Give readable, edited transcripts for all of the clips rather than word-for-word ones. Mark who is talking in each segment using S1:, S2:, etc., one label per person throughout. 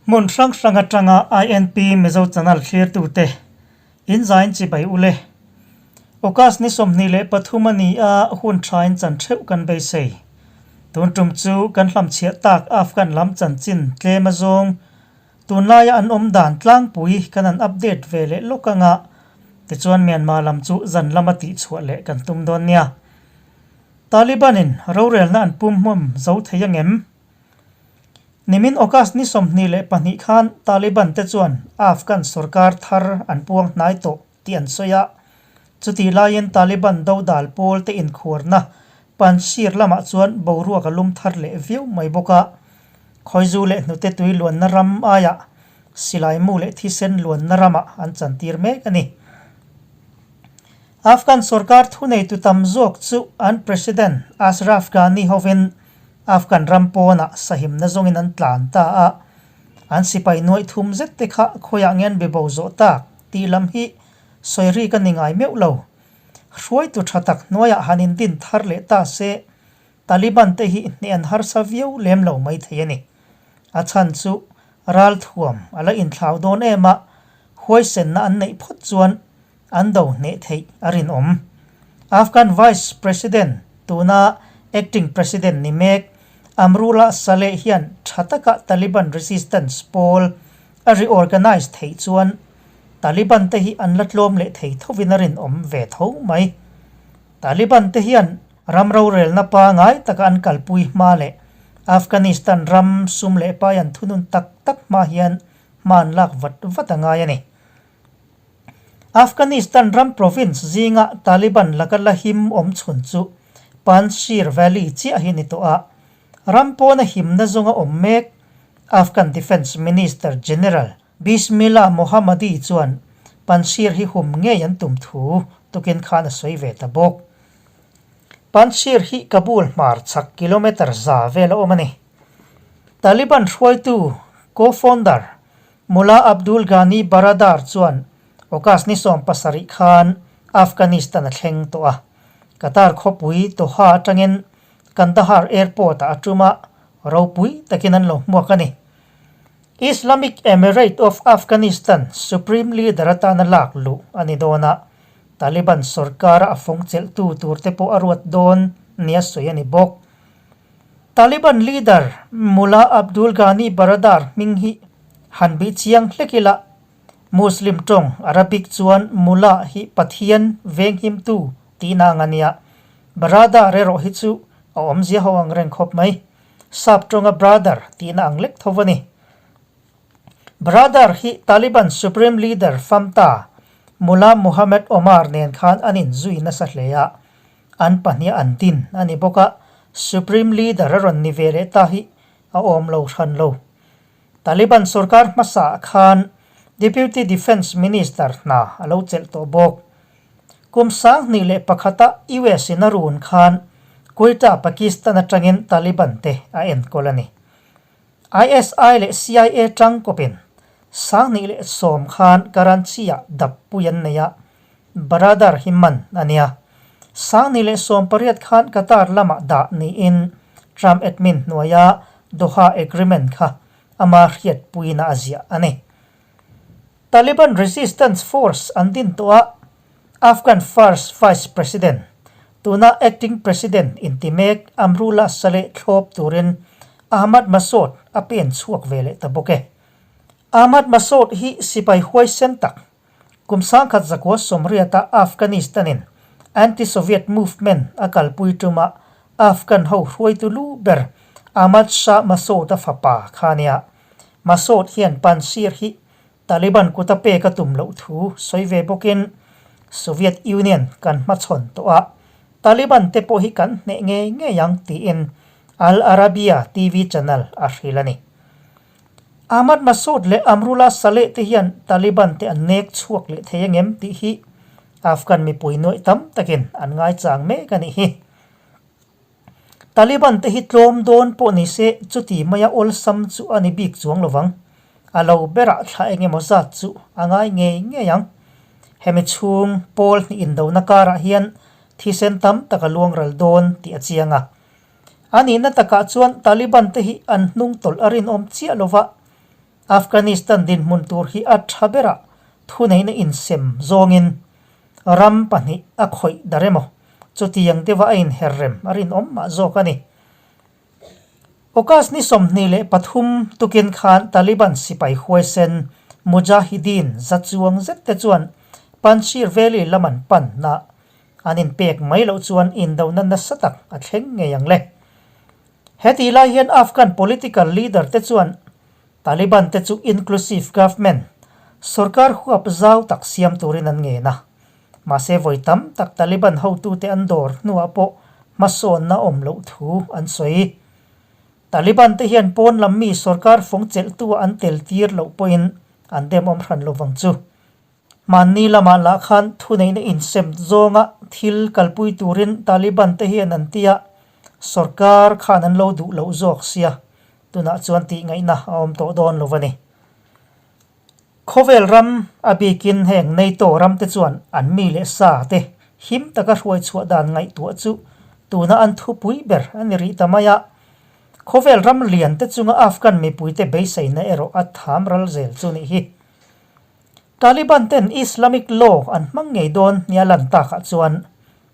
S1: Hmun hrang hrang atanga INP Mizo Channel thlirtute in zain chibai ule. August ni 23 a ni a, hun thain chan theuh kan beisei. Tun tum chu kan hlamchhiah tak Afghan lam chanchin tlem azawng Tunlaia an awm dan tlangpui kan han update ve leh lawk anga, tichuan Myanmar lam chu zan lama tihchhuah leh kan tum dawn nia. Taliban-in rorelna an pum hmawm zo thei angem? Nimin August ni 22 khan Taliban te chuan Afghan sorkar thar an puang hnai tawh tih an sawi a, chutih laiin Taliban dodal pawl te inkhuarna Panjshir lamah chuan boruak a lum thar leh viau mai bawk a, Khawizu leh hnute tui luanna ram aiah silai mu leh thisen luanna ramah an chantir mek a ni. Afghan sorkar thuneitu tam zawk chu an President Ashraf Ghani hovin Afghan ram pawnah sahimna zawngin an tlan ta a, an sipai nuaih thum zet te kha khawiah nge an bibo zawh tak tih lam hi sawi rik a ni ngai meuh lo. Hruaitu tha tak hnuaiah han indin thar leh ta se, Taliban te hi hneh an harsa viau lem lo mai thei a ni. A chhan chu ralthuam a la inthlau dawn em a, huaisenna an neih phawt chuan an do hneh theih a rinawm. Afghan Vice President, tuna Acting President ni mek, Amrullah Saleh hian tha taka Taliban resistance pawl a reorganize theih chuan Taliban te hi an la tlawm leh thei thovin a rinawm ve tho mai. Taliban te hian ram rorelna pangai taka an kalpui hma leh Afghanistan ram sum leh pai an thunun tak tak hma hian hma an lak vat vat a ngai a ni. Afghanistan ram province zinga Taliban laka la him awm chhun chu Panjshir Valley chiah hi ni tawh a, ram pawna himna zawnga awm mek Afghan Defence Minister General Bismillah Mohammadi chuan Panjshir hi hum ngei an tum thu tukin khan a sawi ve ta bawk. Panjshir hi Kabul hmar chhak kilometre za vel a awm a ni. Taliban hruaitu co-founder Mullah Abdul Ghani Baradar chuan August ni 17 khan Afghanistan a thleng tawh a. Qatar khawpui Doha atangin Kandahar Airport-ah a tum a, ropui takin an lo hmuak a ni. Islamic Emirate of Afghanistan Supreme Leader atana lak luh a ni dawn a, Taliban sorkara a fawng chelhtu turte pawh a ruat dawn nia sawi a ni bawk. Taliban leader Mullah Abdul Ghani Baradar hming hi han bih chiang hlek ila, Muslim tawng Arabic chuan Mullah hi Pathian venghimtu tihna ang a nia, Baradar erawh hi chu a awmzia ho ang reng khawp mai. Sap tawnga brother tihna ang lek tho a ni. Brother hi Taliban Supreme Leader Famta Mullah Mohammed Omar nen khan an inzui nasa hle a, an pahnih an din a ni bawk a, Supreme Leader a rawn ni ve leh ta hi a awm lo hran lo. Taliban sorkar hmasa khan Deputy Defence Minister hna a lo chelh tawh bawk. Kum 2001-a US in a run khan Quetta, Pakistan atangin Taliban te a enkawl a ni. ISI leh CIA tang kawpin 2010 khan Karachi-ah dappui an nei a, Baradar hi man a nia. 2018 khan Qatar lamah dah niin Trump admin hnuaia Doha Agreement kha ama hriatpuina a ziah a ni. Taliban resistance force an din tawh a, Afghan first vice president, tuna acting president inti mek Amrullah Saleh thlawp turin Ahmad Massoud a pen chhuak ve leh ta bawk e. Ahmad Massoud hi sipai huaisen tak, kum 1980-a Afghanistan-in anti-Soviet movement a kalpui tuma Afghan ho hruaitu lu ber Ahmad Shah Massoud-a fapa kha nia. Masood hian Panjshir hi Taliban kuta pek a tum loh thu sawi ve bawkin Soviet Union kan hmachhawn tawh a, Taliban te pawh hi kan hneh ngei ngei ang tiin Al Arabiya TV channel a hrilh a ni. Ahmad Masood leh Amrullah Saleh te hian Taliban te an nek chhuak leh thei angem tih hi Afghan mipui nuaih tam takin an ngaichang mek a nih hi. Taliban te hi tlawm dawn pawh ni se chuti maia awlsam chu a ni bik chuang lo vang. A lo berah thla eng emaw zat chu a ngai ngei ngei ang. Hemi chhung pawl hnih indona karah hian thisen tam tak a luang ral dawn tih a chiang a. A nihna takah chuan Taliban te hi an hnung tawlh a rinawm chiah lo va. Afghanistan dinhmun tur hi a tha berah thuneihna insem zawngin ram pahnih a khawih dar emaw chutiang deuha a inher rem a rinawm mah zawk a ni. August ni 23 tukin khan Taliban sipai huaisen Mujahideen za chuang zet te chuan Panjshir Valley lam an panna an inpek mai loh chuan indona nasa tak a thleng ngei ang le. Hetih lai hian Afghan political leader te chuan Taliban te chu inclusive government, sorkar huap zau tak siam turin an ngen a. Mahse vawi tam tak Taliban hotute an dawr hnuah pawh hmasawnna awm loh thu an sawi. Taliban te hian pawn lam mi sorkar fawng chelhtu ah an tel tir loh pawhin an demawm hran lovang chu. Hmanni lamah lah khan thuneihna insem zawnga thil kalpui turin Taliban te hian an ti a, sorkar khan an lo duh loh zawk sia, tunah chuan tih ngaihna a awm tawh dawn lo a ni. Khawvel ram a bikin heng NATO ram te chuan an mi leh sa te him taka hruai chhuah dan ngaihtuah chu tuna an thupui ber a ni rih ta mai a. Khawvel ram lian te chunga Afghan mipuite beiseina erawh a tham ral zel chu nih hi. Taliban ten Islamic law an hmang ngei dawn nia lan takah chuan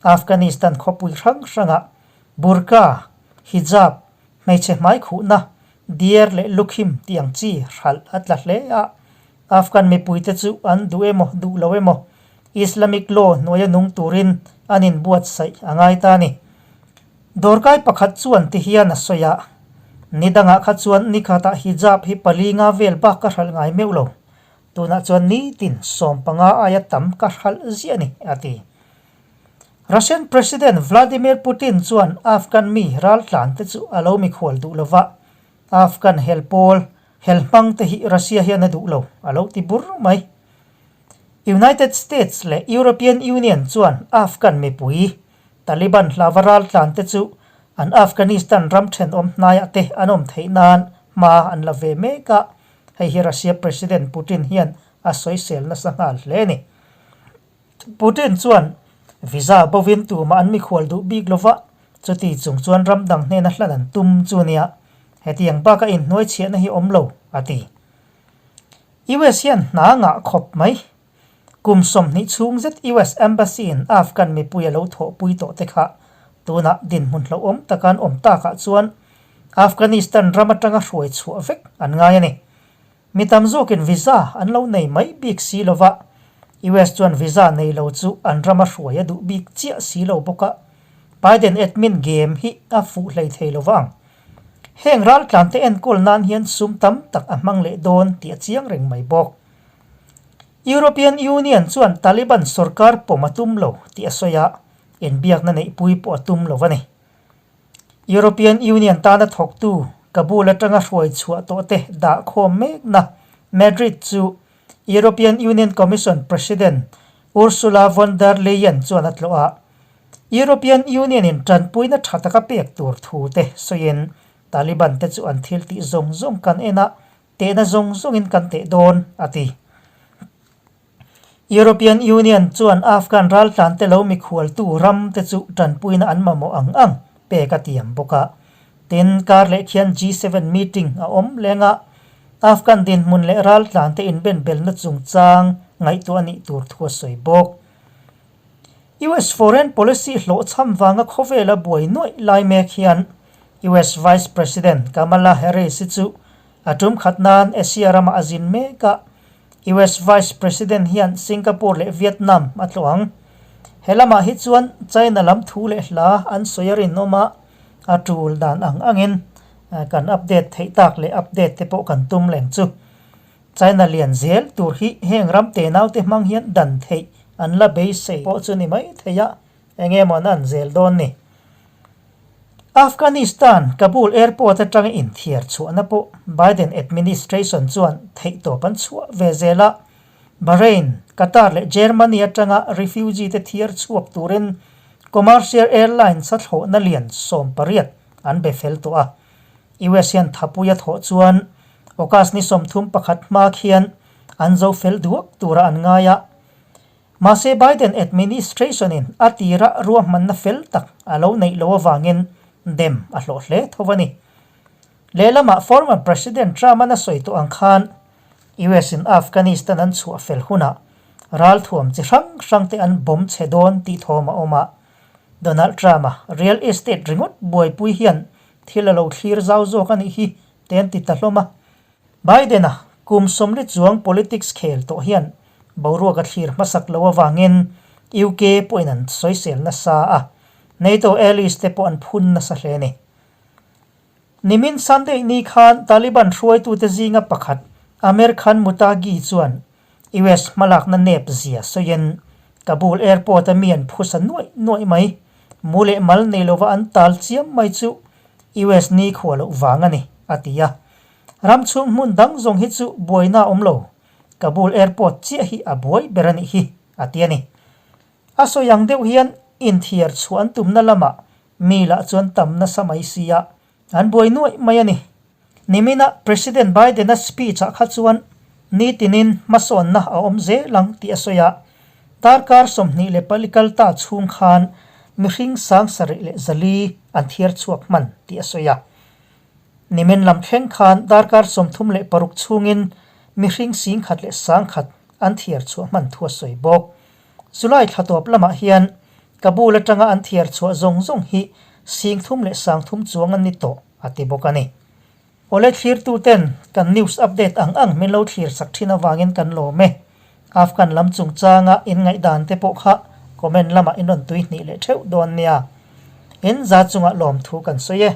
S1: Afghanistan khawpui hrang hrangah burqa, hijab, hmeichhe hmaikhuhna, diar leh lukhim tih ang chi hralh a tla hle a. Afghan mipuite chu an duh emaw duh lo emaw Islamic law hnuaia nung turin an inbuatsaih a ngai ta a ni. Dawrkai pakhat chuan ti hian a sawi a, Ni dangah kha chuan nikhatah hijab hi pali nga vel bak ka hralh ngai meuh lo. Tunah chuan nitin 15 aia tam ka hralh ziah a ni, a ti. Russian President Vladimir Putin chuan Afghan mi raltlan te chu a lo mikhual duh lo va, Afghan hel pawl, hel hmang te hi Russia hian a duh lo, a lo ti bur mai. United States leh European Union chuan Afghan mipui, Taliban hlava raltlan te chu an Afghanistan ram thenawm hnaiah te an awm theih nan hma an la ve mek a, hei hi Russia President Putin hian a sawisel nasa nghal hle a ni. Putin chuan visa bovin tumah an mikhual duh bik lova, chuti chung chuan ram dang hnena hlan an tum chu nia, hetiang baka inhnuaichhiahna hi awm lo, a ti. US hian hna ngah khawp mai. Kum 20 chhung zet US Embassy in Afghan mipui a lo thawhpui tawh te kha tunah dinhmun hlauhawm taka an awm takah chuan Afghanistan ram atanga hruai chhuah vek an ngai a ni. Mi tam zawkin visa an lo nei mai bik si lova, US chuan visa nei lo chu an rama hruai a duh bik chiah si lo bawk a, Biden admin game hi a fuh hlei thei lo vang. Heng raltlante enkawl nan hian sum tam tak a hmang leh dawn tih a chiang reng mai bawk. European Union chuan Taliban sorkar pawm a tum lo tih a sawi a, inbiakna neihpui pawh a tum lo a ni. European Union tana thawktu Kabul atanga hruai chhuah tawh te dah khawm mekna Madrid chu European Union Commission President Ursula von der Leyen chuan a tlawh a, European Union in tanpuina tha taka pek tur thu te sawiin Taliban te chu an thil tih zawng zawng kan en a, Tehna zawng zawngin kan teh dawn, a ti. European Union chuan Afghan raltlante lo mikhualtu ram te chu tanpuina an mamawh ang ang pek a tiam bawk a. Tin, kar leh khian G7 meeting a awm leng a, Afghan dinhmun leh raltlante inbenbelna chungchang ngaihtuah a nih tur thu a sawi bawk. US foreign policy hlawhchham vanga khawvela buai nuaih lai mek hian US Vice President Kamala Harris-i chu a tum khat nan Asia ramah a zin mek a, US Vice President hian Singapore leh Vietnam a tlawh ang. He lamah hi chuan China lam thu leh hla an sawi a rinawm a, a tul dan ang angin kan update theih tak leh update te pawh kan tum leng chu. China lian zel tur hi heng ram te naute hmang hian dan theih an la beisei pawh chu ni mai thei a, eng emaw an an zel dawn ni. Afghanistan, Kabul airport atanga inthiar chhuahna pawh Biden administration chuan theihtawp an chhuah ve zel a, Bahrain, Qatar leh Germany atanga refugee te thiar chhuak turin commercial airlines a thlawhna lian 18 an be fel tawh a. US hian thapui a thawh chuan August ni 31 hma khian an zo fel duak tura an ngai a. Mahse Biden administration in a tira ruahmanna fel tak a lo neih loh avangin dem a hlawh hle tho a ni. Lehlamah former President Trump-an a sawi tawh ang khan. US in Afghanistan an chhuah fel hunah ralthuam chi hrang hrang te an bomb chhe dawn tih thawm a awm a. Donald Trump-a real estate ringawt buaipui hian thil a lo thlir zau zawk a nih hi te an ti ta hlawm a. Biden-a kum sawmli chuang politics khel tawh hian boruak a thlir hmasak lo avangin UK pawhin an sawisel nasa a, NATO allies te pawh an phun nasa hle a ni. Nimin Sunday ni khan Taliban hruaitute zinga pakhat Amir Khan Muttaqi chuan US hmalakna nep zia sawiin Kabul airport-a mi an phusa nuaih nuaih mai. Mu leh mal nei lova an tal chiam mai chu US ni khua loh vang a ni, a ti a. Ram chhung hmun dang zawng hi chu buaina a awm lo, Kabul airport chiah hi a buai ber a nih hi, a ti a ni. A sawi ang deuh hian inthiar chhuah an tumna lamah mi lah chuan tam nasa mai sia, an buai nuaih mai a ni. Nimina President Biden-a speech-ah kha chuan nitinin hmasawnna a awm zel ang tih a sawi a, darkar 24 kal ta chhung khan mihring 7400 an thiar chhuak hman tih a sawi a. Nimin lam thleng khan darkar 36 chhungin mihring 11,100 an thiar chhuah hman thu a sawi bawk. July thla tawp lamah hian Kabul atanga an thiar chhuah zawng zawng hi 33,000 chuang an ni tawh a ti bawk a ni. Awle thlirtuten kan news update ang ang min lo thlir sak thin avangin kan lawm e. Afghan lam chungchanga in ngaihdan te pawh kha comment lamah in rawn tui hnih leh theuh dawn nia. In za chungah lawmthu kan sawi e.